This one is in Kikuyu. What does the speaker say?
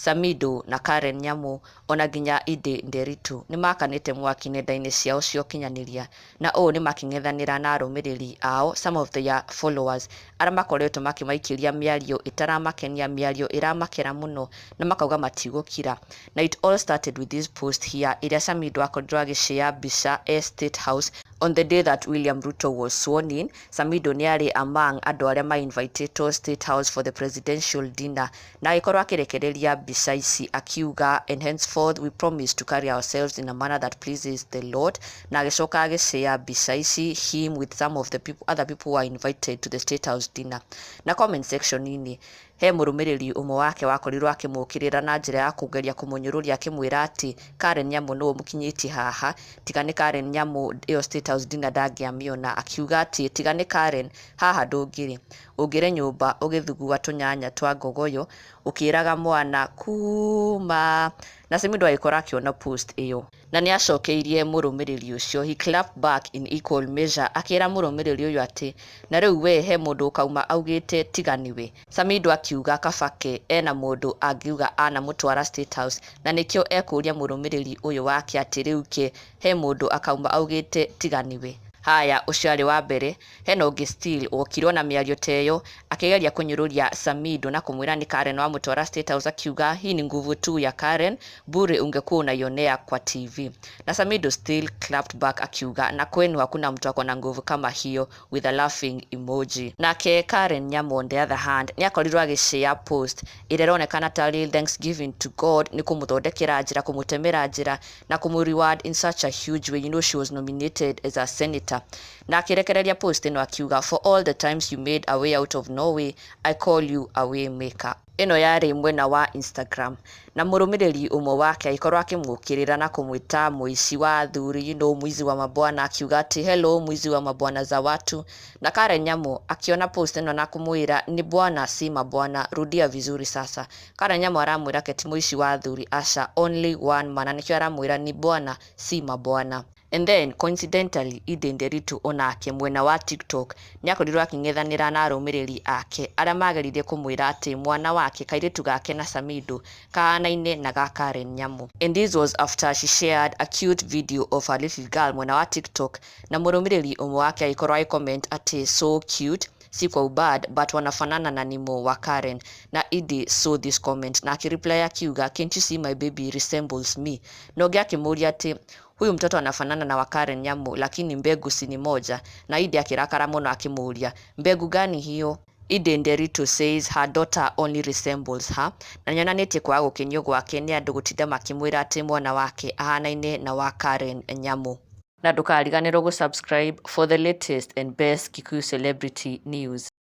Samido na Karen Nyamu ona nginya Edday Nderitu nĩ makanĩte mwaki nenda-inĩ ciao cia ũkinyanĩria, na ũũ nĩ makĩng'ethanĩra na arũmĩrĩri ao, some of their followers, arĩa makoretwo makĩmaikĩria mĩario ĩtaramakenia, mĩario ĩramakera mũno na makauga matigũkira. Na it all started with this post here ĩrĩa Samido akorirwo agĩshare mbica e State House on the day that William Ruto was sworn in. Samido nĩ arĩ among andũ arĩa ma-invitĩtwo State House for the presidential dinner, na agĩkorwo akĩrekereria mbica ici akiuga, "And henceforth we promise to carry ourselves in a manner that pleases the Lord." Na agĩcoka agĩshare mbica ici, him with some of the people, other people who are invited to the State House dinner. Na comment section-inĩ he mũrũmĩrĩri ũmwe wake wakorirwo akĩmũkĩrĩra na njĩra ya kũgeria kũmũnyũrũria, akĩmwĩra atĩ Karen Nyamu nĩwe ũmũkinyĩtie haha, tiga nĩ Karen Nyamu ĩyo State House dinner ndangĩamĩona, akiuga atĩ tiga nĩ Karen haha ndũngĩrĩ ũngĩrĩ nyũmba ũgĩthugua tũnyanya twa ngogoyo ũkĩraga mwana kuma. Na Samido agĩkorwo akĩona post ĩyo na nĩ acokeirie mũrũmĩrĩri ũcio. He clapped back in equal measure, akĩra mũrũmĩrĩri ũyũ atĩ na rĩu we he mũndũ ũkauma augĩte tiga nĩwe. Samido akiuga kabake ena mũndũ angiuga anamũtwara State House, na nĩkĩo ekũria mũrũmĩrĩri ũyũ wake atĩ rĩu ke he mũndũ akauma augĩte tiga nĩwe. Haya, ũcio arĩ wa mbere. Hena ũngĩ still wokire ona mĩario ta ĩyo, akĩgeria kũnyũrũria Samido na kũmwĩra nĩ Karen wamũtwara State House, akiuga hii ni nguvu tu ya Karen, bure ungekuwa unaionea kwa TV. Na Samido still clapped back akiuga, "Na kwenu hakuna mtu ako na nguvu kama hiyo," with a laughing emoji. Nake Karen Nyamu, on the other hand, nĩ akorirwo agĩshare post ĩrĩa ĩronekana tarĩ thanksgiving to God nĩ kũmũthondekera njĩra, kũmũtemera njĩra na kũmũ reward in such a huge way. She was nominated as a senator, na akĩrekereria post ĩno akiuga, "For all the times you made a way out of no way, I call you a way maker." Ĩno yarĩ mwena wa Instagram, na mũrũmĩrĩri ũmwe wake agĩkorwo akĩmũkĩrĩra na kũmwĩta mũici wa athuri, mwizi wa mabwana, akiuga atĩ hello, mwizi wa mabwana za watu. Na Karen Nyamu akiona post ĩno na kũmwĩra ni bwana si mabwana, rudia vizuri. Sasa Karen Nyamu aramwĩra ke ti mũici wa athuri, aca, only one man, na nĩkĩo aramwĩra ni bwana si mabwana. And then coincidentally, Edday Nderitu onake mwena wa TikTok nĩ akorirwo akĩng'ethanĩra na arũmĩrĩri ake arĩa mageririe kũmwĩra atĩ mwana wake, kairĩtu gake na Samido, kahanaine na ga Karen Nyamu. And this was after she shared a cute video of her little girl mwena wa TikTok, na mũrũmĩrĩri ũmwe wake agĩkorwo agĩcomment atĩ "So cute, si kwa ubad but wanafanana na nimo wa Karen." Na Edday saw this comment na akireply akiuga, "Can't you see my baby resembles me?" Na ũngĩ akĩmũria atĩ huyu mtoto anafanana na wa Karen Nyamu, lakini mbegu si ni moja? Na Edday akĩrakara mũno akĩmũria, "Mbegu gani hiyo?" Edday Nderitu says her daughter only resembles her, na nĩonanĩtie kwaga gũkenio gwake nĩ andũ gũtinda makĩmwĩra atĩ mwana wake ahanaine na wa Karen Nyamu. Na ndũkariganĩrwo gũsubscribe for the latest and best Kikuyu celebrity news.